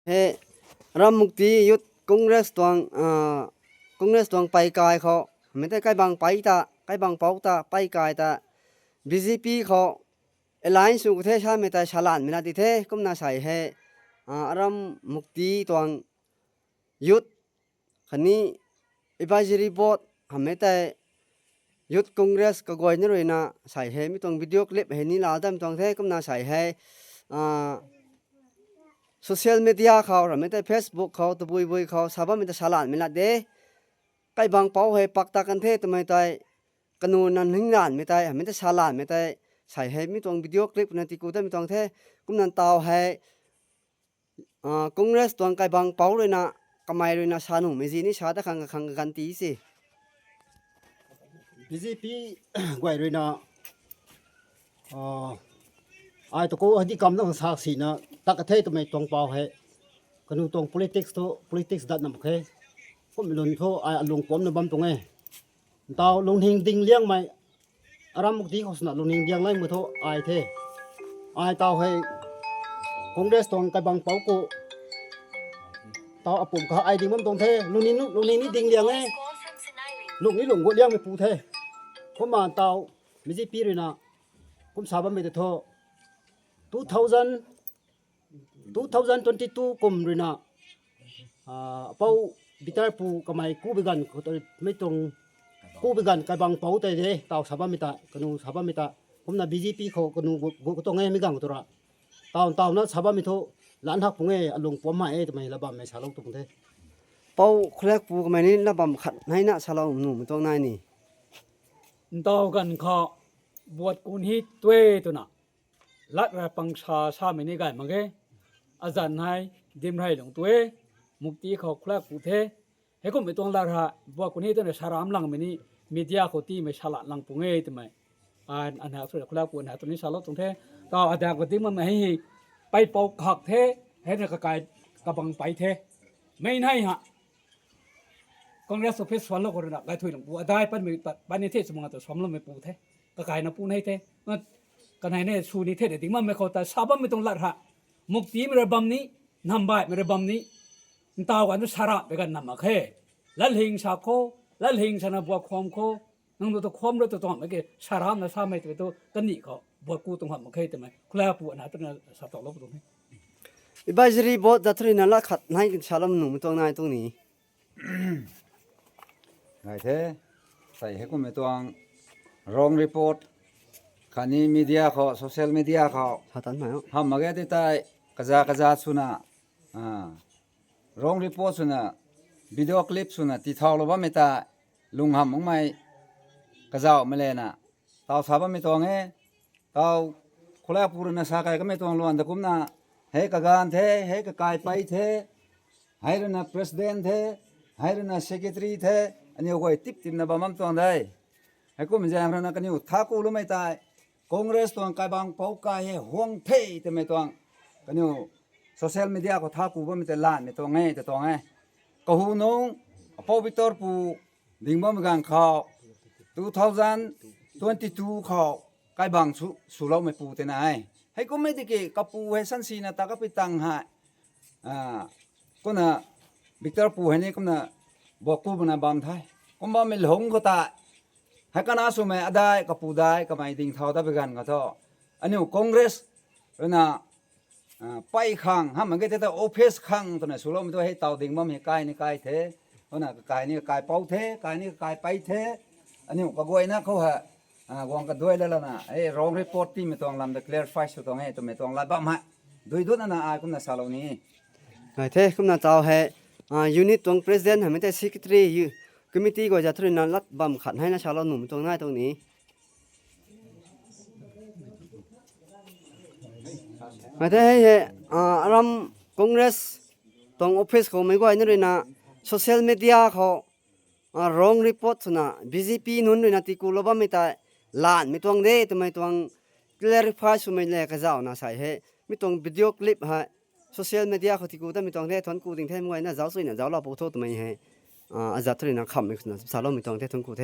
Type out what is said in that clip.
ເຮ ອາຣາມມຸກຕີ ຢູດ ກອງເກຣສ ຕວງ ອາ ກອງເກຣສ ຕວງໄປກາຍເຂົາ ແມ່ນແຕ່ໄກບັງໄປຕາ ໄກບັງເປົາຕາ ໄປກາຍຕາ ບີຈີພີ ເຂົາ ແອລາຍຊູກະເທຊາ ແມ່ນແຕ່ຊາລານ ແມ່ນລາຕິເທ ກຸມນາໃສເຮ ອາ ອາຣາມມຸກຕີ ຕວງ ຢູດ ຄັນນີ້ ແອດໄວເຊີຣີບອດ ຫາມແມ່ນແຕ່ ຢູດ ກອງເກຣສ ກະກວຍ ນະເຣນາ ໃສເຮ ມີຕວງວິດີໂອຄລິບເຮ ນີ້ລາວດຳຕວງເທ ກຳນາໃສເຮ ອາ ໂຊຊຽລເມດຽເຂົາ ຫາມແມ່ນແຕ່ເຟສບຸກເຂົາ ຕະບຸຍບຸຍເຂົາ ຊາວບ້ານແມ່ນແຕ່ຊາລານ ແມ່ນລາເດ ໄກບັງເປົາເຮ ປັກຕາກັນເທ ຕະໄມຕາຍ ກະນູນນັ້ນຫິງລານ ແມ່ນແຕ່ ຫາມແມ່ນແຕ່ຊາລານ ແມ່ນແຕ່ ໃສເຮ ມີຕວງວິດີໂອຄລິບນະ ຕິກູແຕ່ມີຕວງເທ ກຸມນັ້ນຕາວເຮ ອາ ກອງເກຣສ ຕວງໄກບັງເປົາເລີຍນະ ກະໄມເລີຍນະ ຊາໜຸ່ມເມຊີນີ້ ຊາຕະຄັງກະຄັງກະກັນຕີຊິ ບີຈີພີ ກວຍເລີຍນະ ອາ ອາຍຕະໂກອະດີກຳນະ ສາກສີນະ ຕະກະເທ ຕະໄມຕວງເປົາເຮ ກະນູຕວງໂປລິຕິກໂຕ ໂປລິຕິກດັດນຳເຄ ຄົມອີລຸນໂທ ອາຍອາລົງປອມນະບຳຕົງເອ ເຕົາລຸງເຮງດິງລ້ຽງໄມ ອາຣາມມຸກຕີ ໂຄສະນາ ລຸງເຮງດິງລ້ຽງໄລມືໂທ ອາຍເທ ອາຍເຕົາໃຫ້ ກອງເກຣສ ຕອງໄກບັງເປົາໂກ ເຕົາອາປຸມກະອາຍດິງມັນຕົງເທ ລຸງນີ້ ລຸງນີ້ດິງລ້ຽງເອ ລຸງນີ້ລຸງໂກລ້ຽງໄມປູເທ ຄົມມາເຕົາ ມີຊິປີເລີຍນະ ຄົມສາບານເມຕະໂທ two thousand two thousand twenty-two ກົມເລີຍນະ ອາ ເປົາບິຕາປູກະໄມກູເບກັນ ໄມຕົງ ກູເບກັນ ກະບັງເປົາແຕ່ເດ ເຕົາສາບານເມຕະ ກະນູສາບານເມຕະ ຄົມນະ ບີຈີພີ ເຂົາກະນູ ໂກ ກະຕົງເອ ມີກັງໂຕລະ ເຕົາ ເຕົານະ ສາບານເມໂທ ລານຮັກປຸງເອ ອາລົງປອມມາເອ ຕະໄມລະບຳໃນຊາລາວຕຸງເທ ເປົາແຄລກປູກະໄມນີ້ລະບຳຂັດໃຫ້ນະ ຊາລາວໜູຕົງນາຍນີ້ ເຕົາກັນເຂາະ ບວດກູນຮີດເຕວໂຕນະ ລັດລະປັງຊາຊາເມນີກາຍມັງເກ ອາຈານນາຍ ດິມໄຮຫຼົງຕົວເອ ມຸກຕີເຂົາແຄລກປູເທ ເຮກຸມໄປຕົງລາດຮະ ບວກກຸນເຮຕົວໃນສາລາມຫຼັງເມນີ ເມດຽເຂົາຕີໄມສາລານຫຼັງປຸງເອ ຕະໄມ ອາ ອັນຫາສຸດແຄລກປູ ອັນຫາຕົວນີ້ສາລາຕົງເທ ຕາອາດາກະຕິມັນໃຫ້ໄປເປົາຄັກເທ ເຮັດໃຫ້ກະກາຍກະບັງໄປເທ ໄມໃຫ້ຫະ ກອງເກຣສໂຊເພສ ສວນລະກໍລະນະ ໄກທຸຍຫຼວງປູ ອາດາຍປັນມີ ປັນນິເທດສະມອງຕະສວມລະໄມປູເທ ກະກາຍນະປູໃນເທ ກະໃນເນຊູນິເທດເດຕິງມາແມ່ເຂົາຕາຊາບານໄມຕົງລັດຫະ ມຸກຕີໄມລະບຳນີ້ ນຳບາຍໄມລະບຳນີ້ ນຳຕາວກັນສາລາໄປກັນນຳມາເຄ ລະເຮງຊາໂຄ ລະເຮງຊານະບົວຄອມໂຄ ນັງໂຕຄອມໂຕຕອນມາເກ ສາລາມນະຊາໄມໂຕ ຕະນິເຂົາ ບົວກູຕົງຫຳມາເຄ ຕະໄມ ຄຸລາປູອະນາຕະນະສາຕອລະປຸຕົງນີ້ ອີບາຍຊິຣິບົດ ຈາຕຣິນະລະຂັດໃນສາລາມໜູຕົງນາຍຕົງນີ້ ໄງເທ ໃສ່ໃຫ້ກຸມໄປຕົວງ wrong report ຄານີ້ເມດຽເຂົາ ໂຊຊຽວເມດຽເຂົາ ຫາມມາແກ້ຕິໄຕ ກະຈາກະຈາສຸນະ ອາ wrong report ສຸນະ ວິດີໂອຄລິບສຸນະ ຕິເທົາລະບາເມຕາ ລຸງຫຳມັງໄມ ກະເຈົ້າມະແລນະ ເຕົາສາບາເມຕົງເອ ເຕົາໂຄລາປູຣະນະສາໄກກະເມຕົງລວນຕະກຸມນະ ເຮກະການເທ ເຮກະກາຍໄປເທ ໄຮລະນະ ປຣະຊິເດັນເທ ໄຮລະນະ ເຊກຣະຕຣີເທ ອັນນີ້ໂອກວຍຕິບຕິມນະບາມັນຕອງໄດ ໃຫ້ກຸມແຈມລະນະກະນິວ ທາກູລະໄມຕາຍ ກອງເກຣສຕອງກາຍບາງເປົາກາຍເຮ ຫ່ວງເທ ຕະໄມຕອງ ກະນິວ ໂຊຊຽວເມດຽກໍທາກູບໍ່ມີແຕ່ລ້ານ ເມຕອງເອ ຕະຕອງເອ ກະຫູນົງ ອາເປົາວິກເຕີປູ ດິງບໍ່ມີການເຂົ້າ two thousand twenty-two ເຂົ້າ ກາຍບາງ ສູລາວໄມປູເຕນາຍ ໃຫ້ກຸມໄມຕິເກ ກະປູໃຫ້ສັນສີນະຕາກະປິຕັງຫາຍ ອາ ກຸນນະ ວິກເຕີປູໃຫ້ນີ້ກຸນນະ ບໍ່ກູບນະບາມໄທ ກຸມບໍ່ມີຫຼົງກໍຕາຍ ໃຫ້ກະນາສຸໄມອາດາຍ ກະປູດາຍ ກະໄມດິງເທົາຕາໄປກັນກໍເທາະ ອັນນີ້ກອງເກຣສ ເອີນະ ອາ ໄປຄັງ ຫາມັນກໍແຕ່ໂອເພສຄັງ ຕົວນັ້ນສຸລົມຕົວໃຫ້ເຕົາດິງບໍ່ມີກາຍນີ້ກາຍເທ ຕົວນັ້ນກໍກາຍນີ້ກາຍເປົາເທ ກາຍນີ້ກາຍໄປເທ ອັນນີ້ກໍກວຍນະເຂົາຫາ ອາ ກວງກັນດ້ວຍແລ້ວລະນະ ເອີ wrong report ຕິເມຕອງລຳ clarify ສຸຕົງໃຫ້ຕົວເມຕອງລະບຳຫະ ໂດຍດຸນອະນາອາຍກຸມນະສາລາວນີ້ ໃຫ້ເທ ກຸມນະເຕົາໃຫ້ ອາ ຢູນິດຕົງ ປຣະຊິເດັນ ໃຫ້ມີແຕ່ ເຊກຣະຕຣີ ກອມມິຕີ້ ກໍຈະເທົ່ານັ້ນລະບຳຂັດໃຫ້ນະຊາລາວໜຸ່ມຕົງນາຍຕົງນີ້ ໃຫ້ເທ ໃຫ້ເທ ອາ ອາຣຳ ກອງເກຣສ ຕົງໂອເພສເຂົາໄມກວາຍນະເຣນາ ໂຊຊຽວເມດຽເຂົາ ອາ wrong report ນະ ບີຈີພີ ນຸນເຣນາ ຕິກູລະບາເມຕາ ລານເມຕວງເດ ຕະໄມຕວງ clarify ສຸໄມແລກະເຈົ້ານະໃສເຮ ມີຕົງວິດີໂອຄລິບໃຫ້ ໂຊຊຽວເມດຽເຂົາຕິກູຕະໄມຕວງເດ ທອນກູຕິງເທມວຍນະ ເຈົ້າສຸຍນະ ເຈົ້າລາວໂປໂທຕະໄມເຮ ອາ ອາຈານເທົ່ານີ້ນະຄຳ ສາລາວເມຕວງເດ ທອນກູເທ